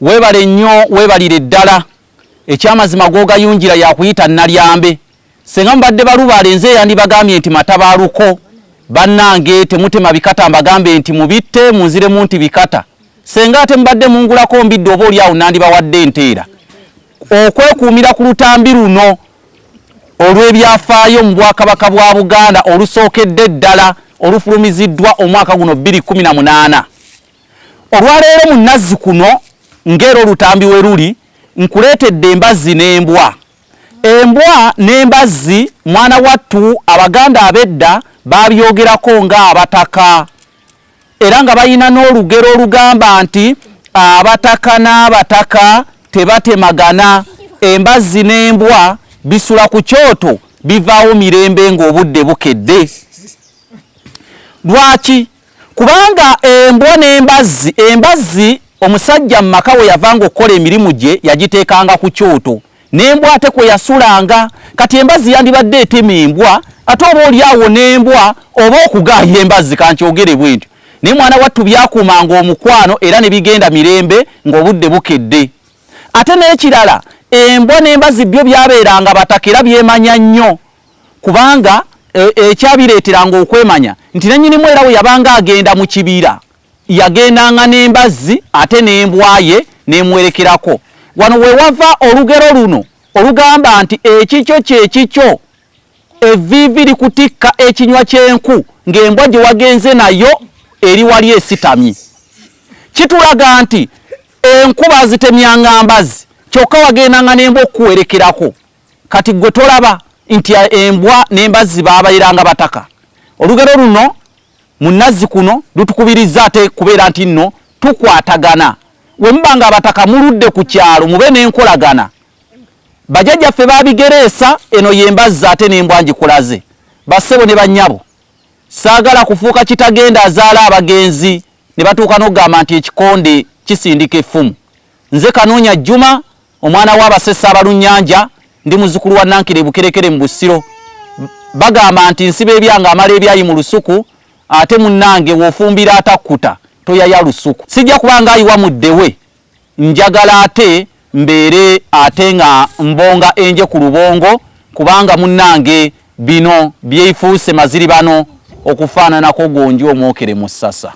Weebale nnyo, weebalire ddala. Ekyamazima gw'ogayungira yakuyita Nalyambe. Senga mubadde balubaale, nze yandibagambye nti matabaaluko. Bannange, temutema bikata, mbagambe nti mubitte munziremu nti bikata. Senga ate mubadde mungulako mbidde, oba oli awo nandibawadde enteera okwekuumira ku lutambi luno olw'ebyafaayo mu Bwakabaka bwa Buganda, olusookedde ddala olufulumiziddwa omwaka guno 2018. Olwaleero mu nazzi kuno, ng'era olutambi we luli, nkuleetedde embazzi n'embwa. Embwa n'embazzi, mwana wattu, Abaganda ab'edda babyogerako ng'abataka, era nga balina n'olugero olugamba nti abataka n'abataka tebatemagana, embazzi n'embwa bisula ku kyoto, bivaawo mirembe ng'obudde bukedde. Lwaki? Kubanga embwa n'embazzi, embazzi omusajja mu maka we yavanga okukola emirimu gye yagiteekanga ku kyoto, n'embwa ate kwe yasulanga. Kati embazzi yandibadde etema embwa, ate oba oli awo n'embwa oba okugaaya embazzi, kankyogere bwe ntyo. Naye mwana wattu byakuumanga omukwano era ne bigenda mirembe ng'obudde bukedde. Ate n'ekirala, embwa n'embazzi byo byabeeranga bataka era byemanya nnyo, kubanga ekyabireeteranga okwemanya nti nannyinimu era we yabanga agenda mu kibira yagendanga n'embazzi ate n'embwa ye n'emuwerekerako. Wano we wava olugero luno olugamba nti ekikyo kyekikyo, evviivi likutikka ekinywa ky'enku ng'embwa gye wagenze nayo eri wali esitamye. Kitulaga nti enku bazitemyanga mbazzi, kyokka wagendanga n'embwa okukuwerekerako. Kati gwe tolaba nti embwa n'embazzi baabayiranga bataka? Olugero luno mu nazzi kuno lutukubiriza ate kubeera nti nno tukwatagana. We muba nga abataka muludde ku kyalo, mube n'enkolagana. Bajjajjaffe babigereesa. Eno yembazzi ate n'embwa ngikulaze. Bassebo ne bannyabo, saagala kufuuka kitagenda azaala abagenzi ne batuuka n'okugamba nti ekikonde kisindika effumu. Nze Kanoonya Juma, omwana w'Abasesa Abalunnyanja, ndi muzzukulu wa Nankere Bukerekere mu Busiro. Bagamba nti nsiba ebyange amala ebyayi mu lusuku, ate munnange w'ofumbira atakkuta toyaya lusuku. Sijja kubanga ayiwa muddewe, njagala ate mbeere ate nga mbonga enje ku lubongo, kubanga munnange bino byeifuuse maziribano okufaananako gonji omwokere mu ssasa.